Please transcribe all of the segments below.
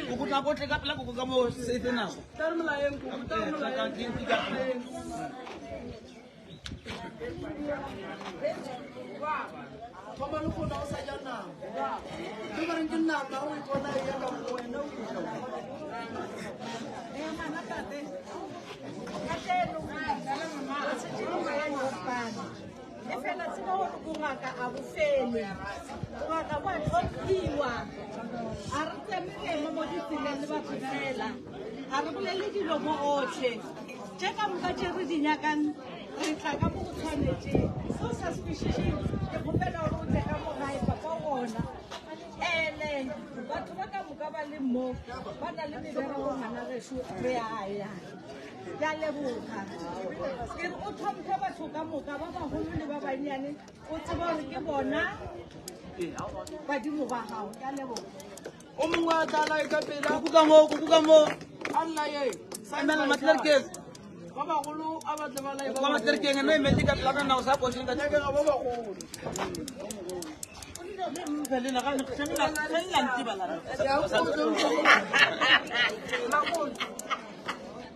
Koko tla kotle ka pela koko ka mo sefe nako. Thoma le gona o sa ja nama. Ke ba reng ke nama o ipona e ya ka mo wena o e ja. E fela tseba gore bongaka a bo fele bongaka bo a tlhomphiwa a re tsemegemo mo ditseleng le batho fela ga re bolele dilo mo gotlhe tše ka moka tše re di nyakang re tla ka mo go tshwanetseng se o sa se kwešišeng ke kgopela gore o tle ka mo gae papa o gona ene batho ba ka moka ba le mo ba na le mebereko ngwana gešo re a ya ke a leboga ke re o tlhomphe batho ka moka ba bagolo le ba bannyane o tseba gore ke bona badimo ba gago ke a leboga O mongwe a tla lae ka pela. Kuku ka mo, kuku ka mo. A nna ye. Emela matlerkeng. Ba bagolo a batle ba lae ba. Kwa matlerkeng mme emetse ka pela ka nna o sa kosheng ka. Nyakega ba bagolo.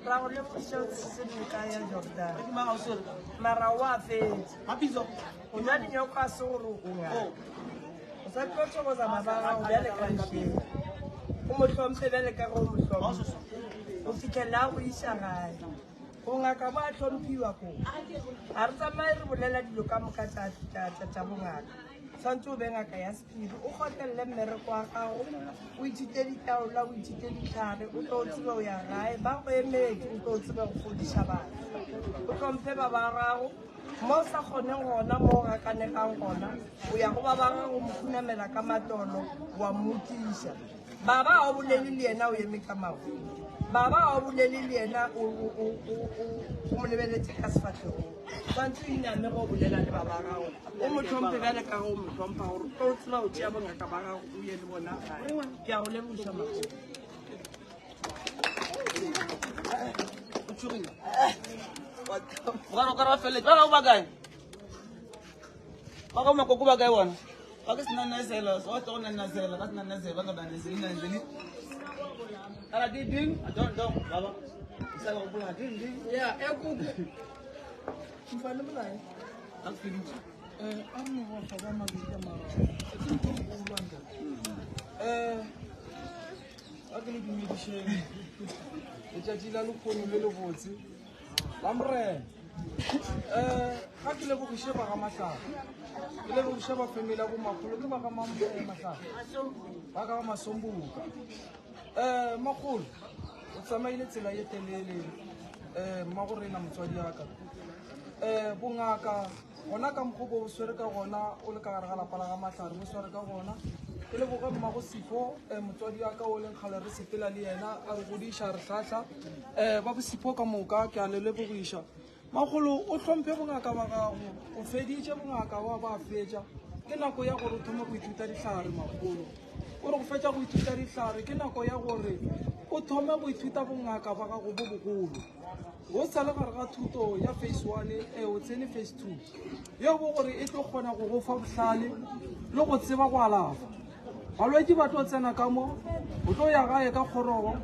Ra go lebogiša o tshetse noka ya Jordan. Mara wa fetsa. O nwa dinyoko a se gore o ngaka. O sa tlo thokoza baba gago bjale ka nšeng. O mo hlomphe bjale ka ge o mo hlompha. Go fitlhelela a go iša gae. Bongaka bo a hlomphiwa ko. Ga re tsamaye re bolela dilo ka moka tša bongaka. Tshwanetse o be ngaka ya sephiri, o kgotlelele mmereko wa gago, o ithute ditaola, o ithute ditlhare, o tlo o tsebe o ya gae. Ba go emetše, o tlo o tsebe go fodiša batho. O hlomphe ba ba gago. Mo o sa kgoneng gona, mo o gakanegang gona, o ya go ba ba gago mo khunamela ka matolo, wa mmotiša. Baba ga o bolele le yena o eme ka maoto. Baba ga o bolele le yena o mo lebeletše ka sefahlegong. Tshwanetse o iname ge o bolela le baba gago. O mo hlomphe bjale ka ge o mo hlompha gore o tlo tseba go tšea bongaka ba gago o ye le bona gae. Ke a go lebogiša makgolo. O tšhogile. Ba ba feleletše. Ba gago ba kae? Ba gago makoko ba kae bona? Ba ke senanazelo, so tlo nanazela, ba senanazela, ba nanazela, nanazela. Ala ding ding, don't don't baba. Isa go bula ding ding. Ya, e kuku. Mfane molae. A feditse. Eh, a re no fa ba mabitla mara. Ke ntho e golwang. Eh, a ke le dumedišeng. Letšatši la lekgono le lebotse. La morena. Um ga ke lebogiše ba ga Mahlare, ke lebogiše ba family ya bomakgolo ke ba ga Mahlare, ba ka ga Masombuka. Um makgolo o tsamaile tsela ye telele um mmago rena motswadi ya ka. Um bongaka gona ka mokgwa bo swere ka gona o le ka gare ga lapa la ga Mahlare bo swere ka gona. Ke leboge mmago Sipho um motswadi ya ka o leng kgale re sepela le yena a re godiša re hlahla. Um ba bosipho ka moka ke a le lebogiša. Makgolo o hlomphe bongaka ba gago, o feditše bongaka wa ba fetša. Ke nako ya gore o thome go ithuta dihlare makgolo. O re go fetša go ithuta dihlare ke nako ya gore o thome go ithuta bongaka ba gago bo bogolo. Go sa le gare ga thuto ya phase 1 e o tsene phase 2 yeo bo gore e tlo kgona go go fa bohlale le go tseba go alafa. Balwetši ba tlo tsena ka mo, o tlo ya gae ka kgorogo,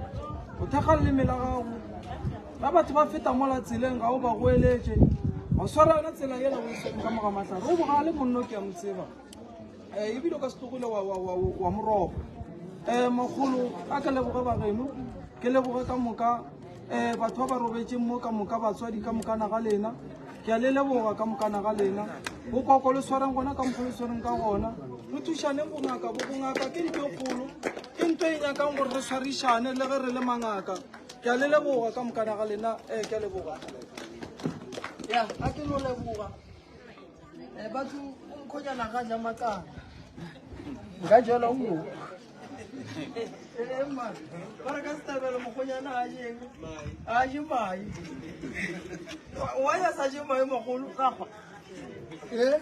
o thekga leleme la gago. Ge batho ba feta mola tseleng ga o ba goeletše, wa swara yona tsela yela o e swere ka mo ga mahlare. O bogale monno ke a mo tseba. Eh, ebile o ka se tlogile wa, wa, wa, wa mo roba. Eh, makgolo a ke leboge ba geno, ke leboge ka moka eh, batho ba ba robetšeng mo ka moka, batswadi ka mokana ga lena. Ke a le leboga ka mokana ga lena. Bokoko le swareng gona ka mokgwa le swareng ka gona. Re thušaneng bongaka bo. Bongaka ke ntho e kgolo, ke ntho e nyakang gore re swarišane le ge re le mangaka. Ke a le leboga ka mokana ga lena. Ee, ke a leboga. Ya, a ke no leboga. Eh, batho umkhonyana ga ja maqanda. Nka jela o. Eh, man. Ba re ka setabelo mokgonyana a jeng. A je mai. Wa ya sa je mai mogolo ka gwa. Eh?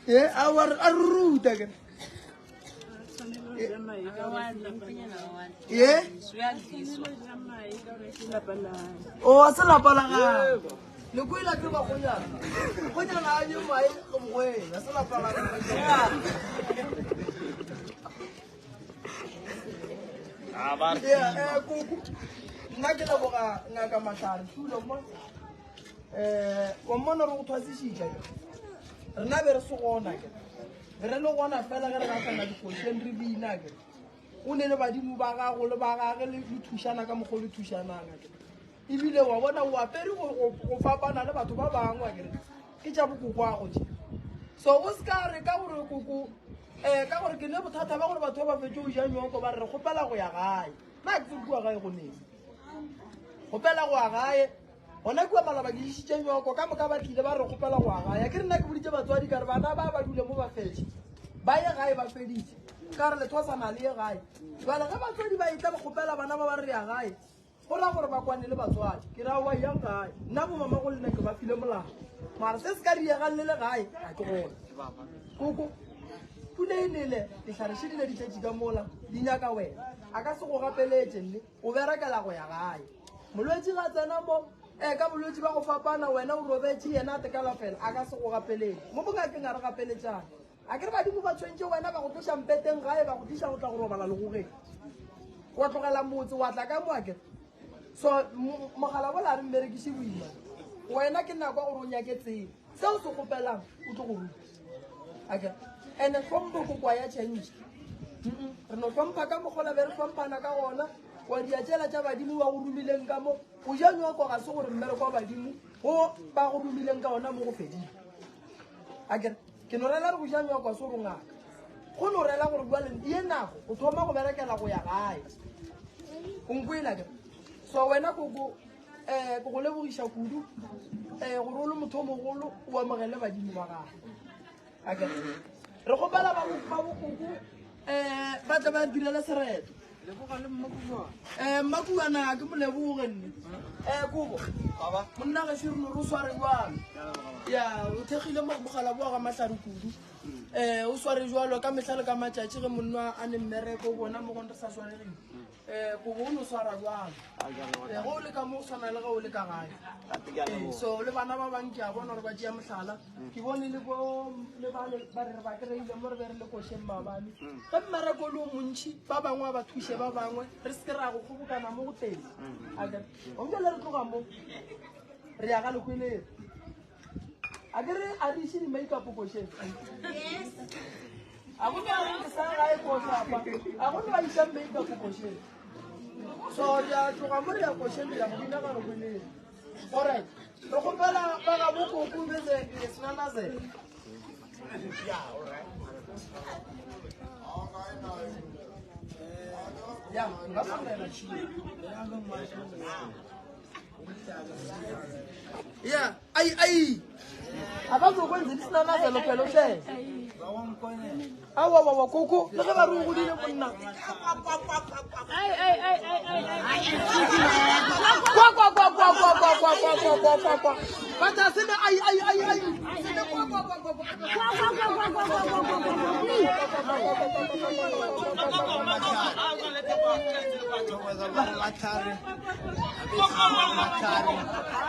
Eh, a wa a ruta ke. Eh? O a se lapa la gago. Le kwela ke bakgonyana. Kgonyana a je mae go mogwena se lapa la Yeah, koko nna ke leboga ngaka mahlare tulo mo wa mmona re go thwasišitša rena be re se gona ke be re le gona fela ge re gahlana dikošeng re bina ke o ne le badimo ba gago le ba gage le thušana ka mokgwa le thušanang ke ebile wa bona o apere go fapana le batho ba bangwe akere ke tša bokokwago tše so o se ka re ka gore koko um ka gore ke ne bothata ba gore batho ba ba fetse o ja nyoko ba re re kgopela go ya gae nna ke tsebe kua gae go neng kgopela go ya gae gona kua malaba ke išitše nyoko ka moka ba tlile ba re kgopela go ya gae ke re nna ke boditše batswadi ka re bana ba ba dule mo ba fetše ba ye gae ba feditše ka re lethwasana le ye gae jale ge batswadi ba etla ba kgopela bana ba ba re ya gae Go ra gore ba kwane le batswadi. Ke ra wa yang gae. Nna bo mama go lena ke ba file molao. Mara se se ka diegang le le gae ga ke gona. Koko, pula e nele, dihlare še di ne di tletše ka mola, di nyaka wena. A ka se go gapeletše mme o berekela go ya gae. Molwetši ga tsena mo, e ka bolwetši ba go fapana wena o robetše yena a tekalafela, a ka se go gapeletše. Mo bongakeng ga re gapeletšane. A ke re badimo ba tshwentše wena ba go tloša mpeteng gae ba go tliša go tla go robala legogeng. Wa tlogela motse wa tla ka mo akere. So mogala bola a re mmerekiše boima. Wena ke nako ya gore o nyake tsebo. Se o se kgopelang o tlo go ruta. Akere. Ene hlompho kokwa ya change. Re no hlompha ka mokgola be re hlomphana ka gona. Wa dia tšela tša badimo ba go romileng ka mo. O ja nyoko ga se gore mmereko wa badimo go ba go romileng ka ona mo go fedile. Akere. Ke no rela re go ja nyoko se gore ngaka. Go no rela gore bua le ye nako o thoma go berekela go ya gae. O nkwela ke. So wena koko eh ke go lebogiša kudu eh gore o le motho o mogolo o amogele badimo ba gago. Akere. Re kgopela ba bokoko eh ba tle ba direle sereto. Leboga le mmakuana. Eh mmakuana ke mo leboge nne. Eh kobo. Baba. Monna ge re no re sware jwalo. Ya o thekgile mogala boa ga mahlare kudu. Eh o sware jwalo ka mehla le ka matšatši ge monna a ne mmereko o bona mo gone re sa swaregeng. Eh kobo o no swara jwalo. Eh go le ka mo swana le ge o le ka gae. So le bana ba bang ke a bona gore ba tšea mohlala. Ke bone le bo le ba le ba re ba kry-ile mo re be re le košeng maabane. Ge mmereko o le o montši ba bangwe ba thuše ba bangwe re se ke ra go kgobokana mo go teng. Akere onke le re tloga mo re ya ga lekweleng. Akere a re iše di-makeup košeng. A go no re ke sa gae ko hlapa. A go no ba iša makeup košeng. So re a tloga mo re ya košeng re ya go bina ga lekweleng. Alright. Re kgopela ba ga bokoko beze senanazela. Ya, nka kgona Ya, ai ai. Abazokwenzela isinanazelo phela uhlele. Awa wa koko, le ge ba re o godile monna. Kwa kwa kwa kwa kwa kwa kwa kwa kwa kwa kwa kwa. Bata sene ai ai ai ai. Sene kwa kwa kwa kwa kwa.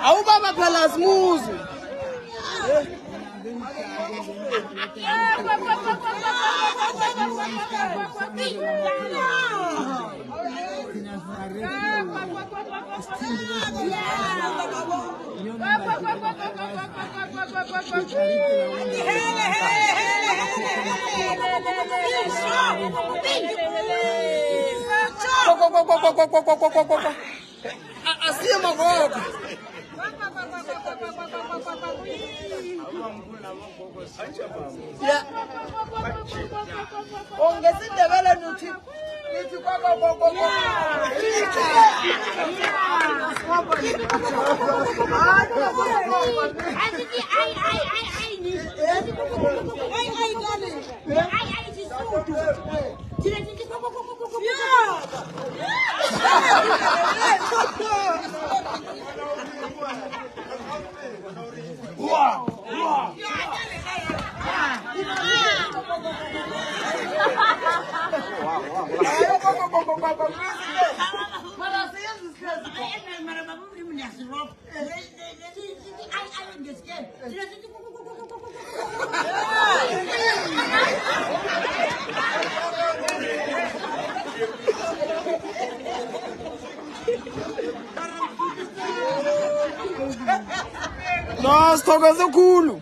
Awubaba phela simuzwe. Kwa kwa kwa kwa kwa kwa kwa kwa kwa kwa. Asiye magogo. Ya. NgesiNdebele nithi nithi kwa kwa kwa kwa kwa. No, sithokoze khulu.